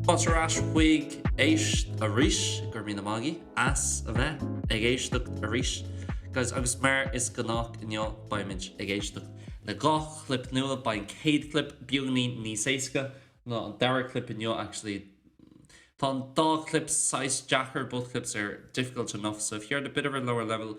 Fáilte ar ais chuig Éist Arís, go raibh míle maith agaibh as a bheith ag éisteacht arís. Guys, agus mar is gnách inniu beimid ag éisteacht le 2 chlip nua, beidh an chéad chlip beagáinín níos éasca ná an dara clip inniu actually. Tá an dá chlip saghas deacair, both clips are difficult enough, so if you're at a bit of a lower level,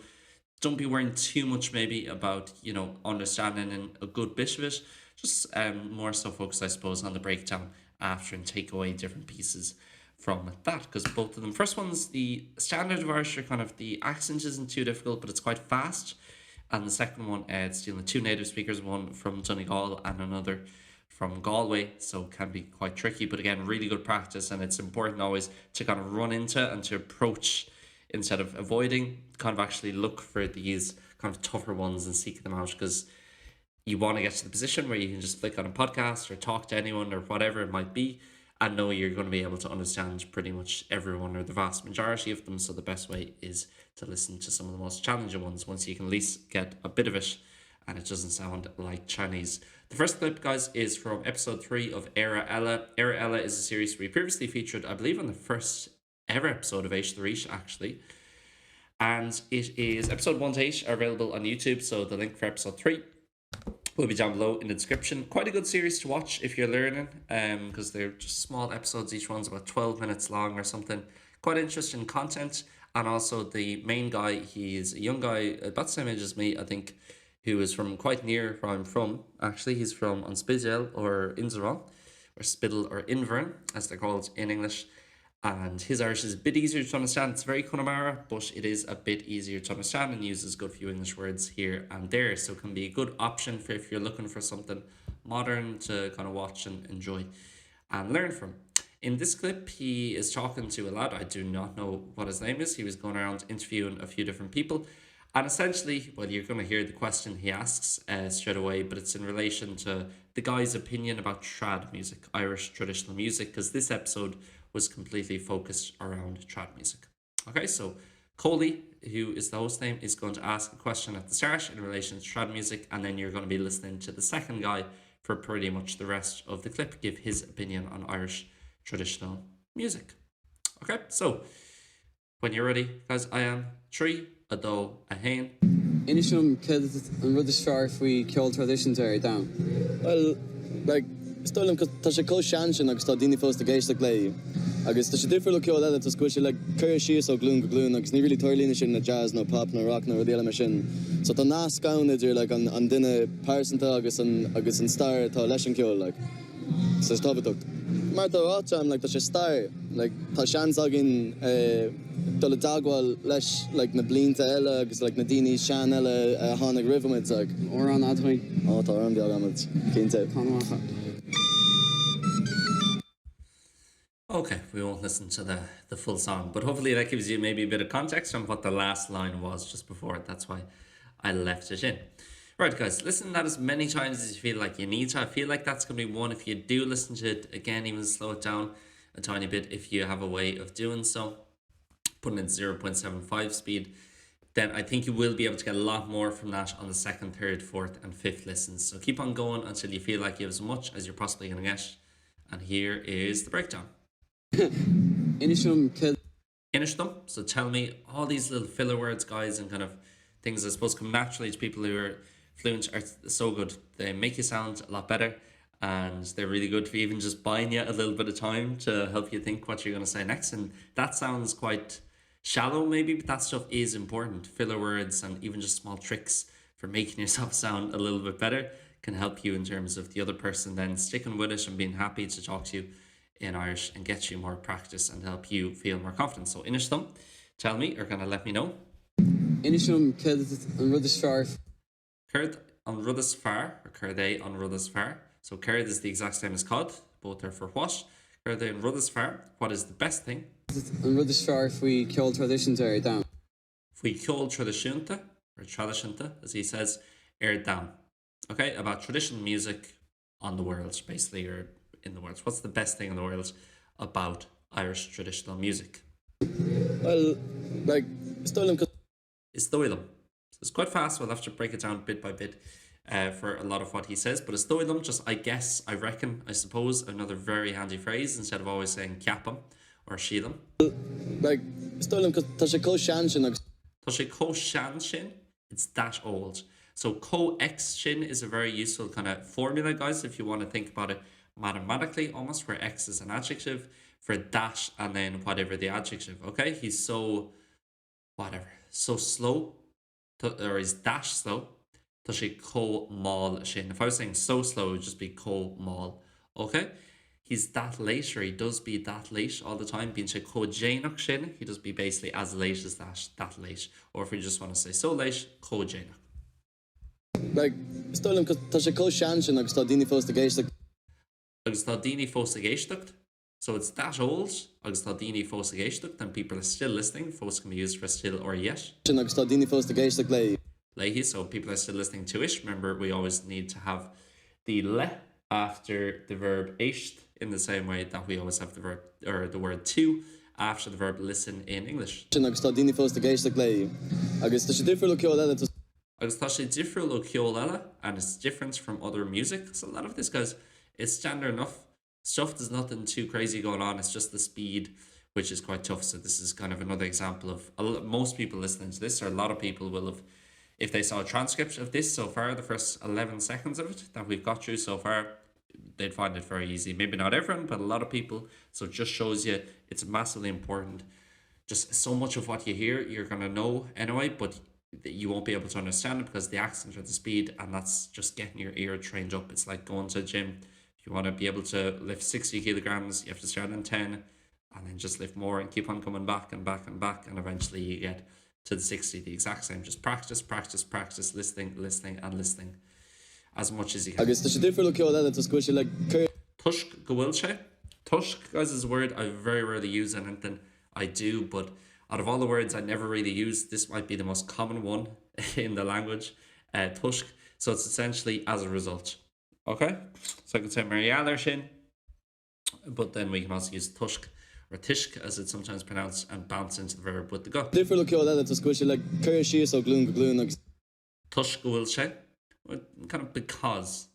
don't be worrying too much maybe about you know understanding in a good bit of it just um, more so focus I suppose on the breakdown after and take away different pieces from that because both of them first one's the standard of Irish are kind of the accent isn't too difficult but it's quite fast and the second one uh, it's dealing with two native speakers one from Donegal and another from Galway so can be quite tricky but again really good practice and it's important always to kind of run into and to approach instead of avoiding kind of actually look for these kind of tougher ones and seek them out because you want to get to the position where you can just flick on a podcast or talk to anyone or whatever it might be and know you're going to be able to understand pretty much everyone or the vast majority of them so the best way is to listen to some of the most challenging ones once you can at least get a bit of it and it doesn't sound like Chinese. The first clip guys is from episode 3 of Éire Eile. Éire Eile is a series we previously featured I believe on the first ever episode of Éist Arís actually. And it is episode 1 to 8 are available on YouTube, so the link for episode 3 will be down below in the description. Quite a good series to watch if you're learning, because um, they're just small episodes, each one's about 12 minutes long or something. Quite interesting content. And also the main guy, he's a young guy about the same age as me, I think, who is from quite near where I'm from. Actually, he's from An Spidéal or Indreabhán, or Spiddal or Inverin, as they're called in English and his Irish is a bit easier to understand. It's very Connemara, but it is a bit easier to understand and uses good few English words here and there. So it can be a good option for if you're looking for something modern to kind of watch and enjoy and learn from. In this clip, he is talking to a lad. I do not know what his name is. He was going around interviewing a few different people. And essentially, well, you're going to hear the question he asks uh, straight away, but it's in relation to the guy's opinion about trad music, Irish traditional music, because this episode was completely focused around trad music. Okay, so Coley, who is the host name, is going to ask a question at the start in relation to trad music, and then you're going to be listening to the second guy for pretty much the rest of the clip, give his opinion on Irish traditional music. Okay, so when you're ready, guys, I am 3, 2, 1. Inis dom céard an rud is fearr faoi ceol traidisiúnta ar domhan? Bhuel, like, is dóigh liom tá sé chomh sean sin agus tá daoine fós ag éisteacht léi. Agus tá sé difriúil ó ceol eile toisc go bhfuil sé like curtha síos ó ghlúin go glúin agus ní really tarlaíonn sin le jazz nó pop nó rock nó rudaí eile mar sin. So tá nasc ann idir like an an duine pearsanta agus an agus an stair atá leis an ceol like. So is tábhachtach. Mar atá ráite agam like tá sé stair like tá seans againn eh dul i dteagmháil leis like na blianta eile agus like na daoine sean eile a tháinig roimh muid like. Amhrán agat dúinn? Ó tá amhrán beag agam, cinnte. Fan amach. Ok, we won't listen to the the full song, but hopefully that gives you maybe a bit of context on what the last line was just before. That's why I left it in. Right, guys, listen to that as many times as you feel like you need to. I feel like that's going to be one if you do listen to it again, even slow it down a tiny bit if you have a way of doing so. Putting it 0.75 speed, then I think you will be able to get a lot more from that on the second, third, fourth, and fifth listens. So keep on going until you feel like you have as much as you're possibly going to get. And here is the breakdown. Inis dom céard. Inis dom, so tell me all these little filler words, guys, and kind of things I suppose come naturally to people who are fluent are so good. They make you sound a lot better and they're really good for even just buying you a little bit of time to help you think what you're going to say next. And that sounds quite shallow maybe, but that stuff is important. Filler words and even just small tricks for making yourself sound a little bit better can help you in terms of the other person then sticking with it and being happy to talk to you in Irish and get you more practice and help you feel more confident. So inis dom, tell me or kind of let me know. Inis dom céard an rud is fearr. Céard an rud is fearr or céard é an rud is fearr. So céard is the exact same as cad, both are for what. Céard é an rud is fearr, what is the best thing? An rud is fearr faoi ceol traidisiúnta ar domhan. Faoi ceol traidisiúnta, or traidisiúnta as he says, ar domhan. Ok, about traditional music on the world, basically, or in the world. What's the best thing in the world about Irish traditional music? Well, like, is dóigh liom Is dóigh liom. So it's quite fast, we'll have to break it down bit by bit. Uh, for a lot of what he says, but is dóigh liom just I guess I reckon I suppose another very handy phrase instead of always saying ceapaim or sílim. Like, is dóigh liom tá sé chomh sean sin agus. Tá sé chomh sean sin, it's that old. So chomh X sin is a very useful kind of formula guys if you want to think about it mathematically almost where X is an adjective for that and then whatever the adjective okay he's so whatever so slow or is dash slow tá sé chomh mall sin if I was saying so slow it would just be chomh mall okay he's that late or he does be that late all the time bíonn sé chomh déanach sin he does be basically as late as that that late or if we just want to say so late chomh déanach. Like, is dóigh liom tá sé chomh sean sin agus tá daoine fós ag éisteacht. Agus tá daoine fós ag éisteacht so it's that old agus tá daoine fós ag éisteacht and people are still listening fós can be used for still or yet. Sin agus tá daoine fós ag éisteacht léi. Léi so people are still listening to it remember we always need to have the le after the verb éist in the same way that we always have the verb or the word to after the verb listen in English. Sin agus tá daoine fós ag éisteacht léi agus tá sé difriúil ó cheol eile Agus tá sé difriúil ó cheol eile and it's different from other music so a lot of this guys it's standard enough stuff there's nothing too crazy going on it's just the speed which is quite tough so this is kind of another example of most people listening to this or a lot of people will have if they saw a transcript of this so far the first 11 seconds of it that we've got through so far they'd find it very easy maybe not everyone but a lot of people so it just shows you it's massively important just so much of what you hear you're gonna know anyway but you won't be able to understand it because the accent or the speed and that's just getting your ear trained up it's like going to a gym if you want to be able to lift 60 kilograms you have to start on 10 and then just lift more and keep on coming back and back and back and eventually you get to the 60 the exact same just practice practice practice listening listening and listening as much as you can. Agus tá sé difriúil ó cheol eile toisc go bhfuil sé like cur. Toisc go bhfuil sé. Toisc guys is a word I very rarely use in anything I do but out of all the words I never really use this might be the most common one in the language uh, toisc so it's essentially as a result. Okay so I could say mar gheall air sin but then we can also use toisc or tuisc as it's sometimes pronounced and bounce into the verb with the go. Difriúil ó cheol eile toisc go bhfuil sé like curtha síos ó ghlúin go glúin agus. Toisc go bhfuil sé kind of because.